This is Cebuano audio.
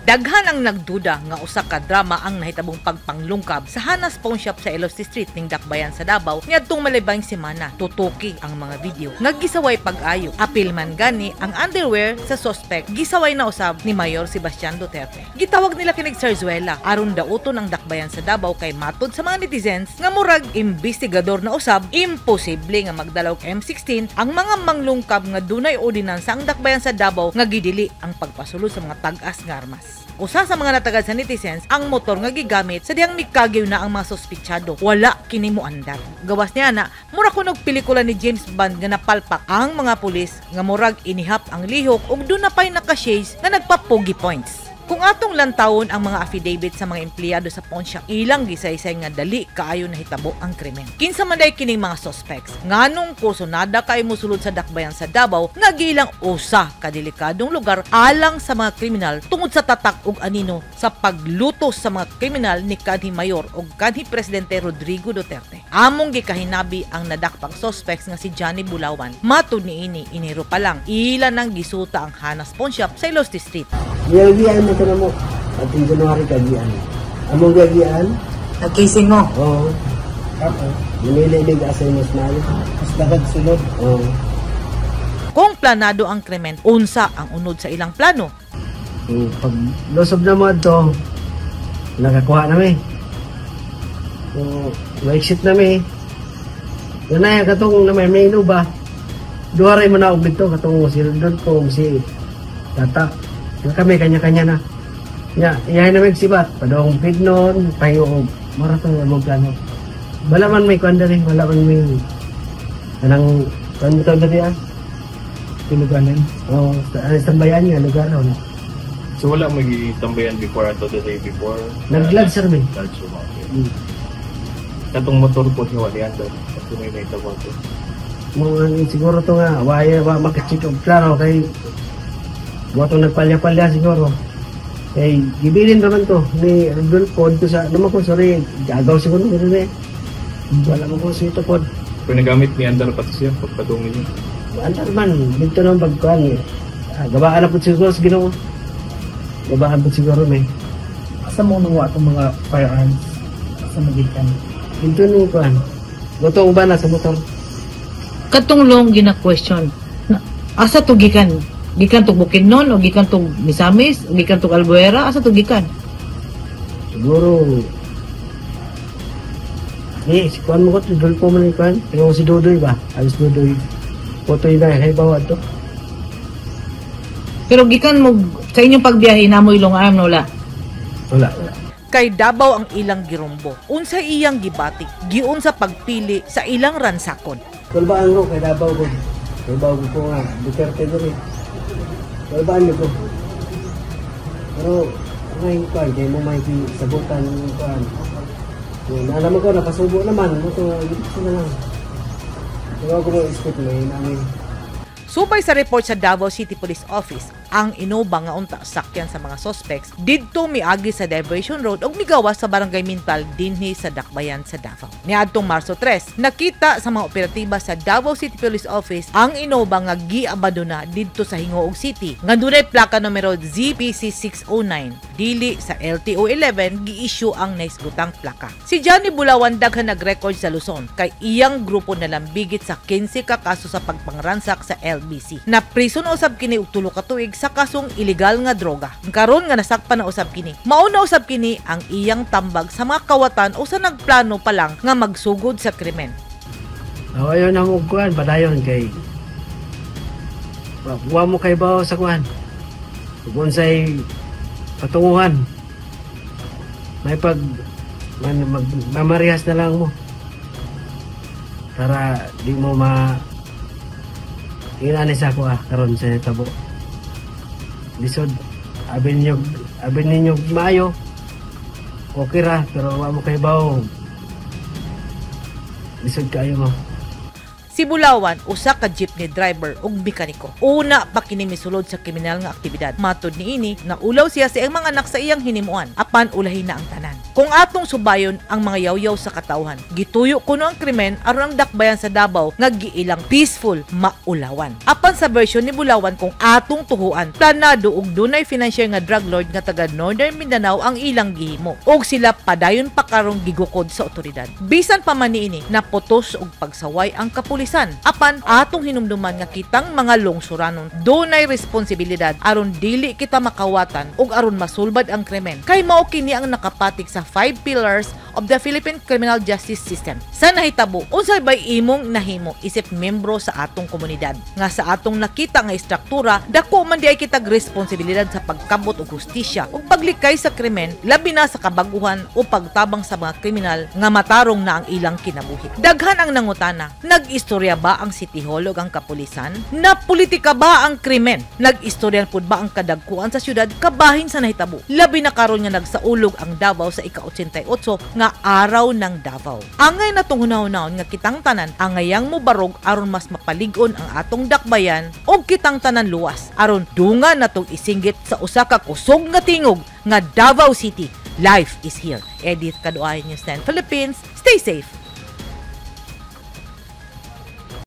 Daghan ang nagduda nga usa ka drama ang nahitabong pagpanglungkab sa Hana's Pawn Shop sa Eloste Street ning Dakbayan sa Davao niadtong malibayng semana. Tutuki ang mga video nga gisaway pag-ayo. Apil man gani ang underwear sa suspect, gisaway na usab ni Mayor Sebastian Duterte. Gitawag nila kinig Sarzuela aron dauton ang Dakbayan sa Davao kay matud sa mga netizens nga murag investigador na usab, imposible nga magdala og M16 ang mga manglungkab nga dunay ordinansa ang Dakbayan sa Davao nga gidili ang pagpasulod sa mga tag-as nga armas. Usa sa mga natagad sa netizens ang motor nga gigamit sa dihang mikagiw na ang mga sospitsado. Wala kini moandar. Gawas niya na, mura kunog pelikula ni James Bond nga napalpak ang mga pulis nga murag inihap ang lihok ug duna pay naka-shades nga nagpapogi points. Kung atong lantawon ang mga affidavit sa mga empleyado sa pawn shop, ilang gisaysay nga dali kaayo nahitabo ang krimen. Kinsa man day kining mga suspects? Nganong kursonada kay mosulod sa Dakbayan sa Davao nga gilang usa ka delikadong lugar alang sa mga kriminal tungod sa tatak ug anino sa paglutos sa mga kriminal ni kanhi Mayor ug kanhi Presidente Rodrigo Duterte? Among gikahinabi ang nadakpang suspects nga si Johnny Bulawan. Matud niini, Enero pa lang ila nang gisuta ang Hana's Pawn Shop sa Ilosti Street. Giyagian mo ito na mo. At yung January kagian. Among giyagian? Nagkising mo? Oo. Tapos? Manili-lig asay mas maayo. Mas dagad sulod? Oo. Kung planado ang krimen, unsa ang unod sa ilang plano? So, pag lusob na mo ito, nakakuha na mi. So, ma-exit na mi. Yan na yan, katong na may inuba. Duha rin mo na og dito, katong si Rodolfo, si Tata. Kami, kanya-kanya na. Ya, iyahin na magsibat. Padong pignon, pahiyo, mara to ang plano. Wala man may kuan diri, wala man may anang kuan to diri ah. Tuluganan. Oo, tambayan nga lugar ron. So wala magitambayan before ato the day before? Nag-lodge sir mi. Lodge okay. Katong motor po ni wala yan daw. At may naitabo to. Mga siguro to nga, waya wa makacheck og klaro kay wa to nagpalya-palya siguro. Kay gibilin raman to ni Rodolfo dito sa naman ko sorry, gagaw siguro dito eh. Wala mo ko sito pod. Pero nagamit ni Andar pati siya pagpadungin niya. Andar man dito nang pagkuan eh. Gabaan na po siguro sa Ginoo. Gabaan po siguro may. Asa mo nawa itong mga firearms? Asa mo gikan? Dito ni kuan. Gotong ba na sa motor? Katong long gina-question. Asa to gikan? Gikan to Bukidnon o gikan to Misamis o gikan to Albuera? Asa to gikan? Siguro ni si kuan mo ko Rodolfo man ni kuan. Pero si Dudoy ba? Ayos Dudoy. Potoy na kay bawa to. Pero gikan mo sa inyong pagbiyahe na mo ilong arm na wala? Wala. Kay Davao ang ilang girumbo. Unsa iyang gibatik? Giun sa pagpili sa ilang ransakon. Kulbaan ko kay Davao ko. Kay Davao ko nga Duterte diri. Kulbaan ko. Pero ngayon kuan kay mo may sagutan kuan. Yun, alam ko napasubo naman mo to dito na lang. Pero ako mo expect may namin. Subay sa report sa Davao City Police Office, ang Innova nga unta sakyan sa mga suspects didto miagi sa Diversion Road ug migawas sa Barangay Mintal dinhi sa Dakbayan sa Davao. Niadtong Marso 3, nakita sa mga operatiba sa Davao City Police Office ang Innova nga giabandona didto sa Gingoog City nga dunay plaka numero ZPC 609. Dili sa LTO 11 gi-issue ang naisgutang plaka. Si Johnny Bulawan daghan nag-record sa Luzon kay iyang grupo nalambigit sa 15 ka kaso sa pagpangransak sa LBC. Napriso na usab kini og 3 ka tuig sa kasong ilegal nga droga. Karon nga nasakpan na usab kini. Mao na usab kini ang iyang tambag sa mga kawatan o sa nagplano pa lang nga magsugod sa krimen. Ayon ang kuan padayon kay wa mo kay bawo sa kuan. Kung unsay patunguhan may pag man, mag, mamarihas na lang mo para di mo ma inani sa ako karon sa tabo. Lisod abin ninyo maayo. Okay ra pero wa mo kay bawo. Lisod kaayo mo. Si Bulawan, usa ka jeepney driver ug mekaniko. Una pa kini misulod sa kriminal nga aktibidad. Matod niini, naulaw siya sa iyang mga anak sa iyang hinimuan apan ulahi na ang tanan. Kung atong subayon ang mga yawyaw sa katawhan, gituyo kuno ang krimen aron ang dakbayan sa Davao nga giilang peaceful maulawan. Apan sa version ni Bulawan, kung atong tuhuan, planado og dunay financier nga drug lord nga taga Northern Mindanao ang ilang gihimo og sila padayon pa karong gigukod sa otoridad. Bisan pa man niini, naputos og pagsaway ang kapulisan. Apan atong hinumduman nga kitang mga lungsuranon dunay responsibilidad aron dili kita makawatan ug aron masulbad ang krimen. Kay mao kini ang nakapatik sa five pillars of the Philippine Criminal Justice System. Sa nahitabo, unsay bay imong nahimo isip membro sa atong komunidad? Nga sa atong nakita nga istruktura, dako man diay kitag responsibilidad sa pagkabot og hustisya ug paglikay sa krimen, labi na sa kabaguhan o pagtabang sa mga kriminal nga matarong na ang ilang kinabuhi. Daghan ang nangutana, nag-istorya ba ang City Hall ug ang kapulisan? Napolitika ba ang krimen? Nag-istorya pud ba ang kadagkuan sa syudad kabahin sa nahitabo? Labi na karon nga nagsaulog ang Davao sa ika-88 nga Araw ng Davao. Angay natong hunahunahon nga kitang tanan angayang mobarog aron mas mapalig-on ang atong dakbayan og kitang tanan luwas aron dungan natong isinggit sa usa ka kusog nga tingog nga Davao City, life is here. Edith Kaduay, News 10 Philippines. Stay safe.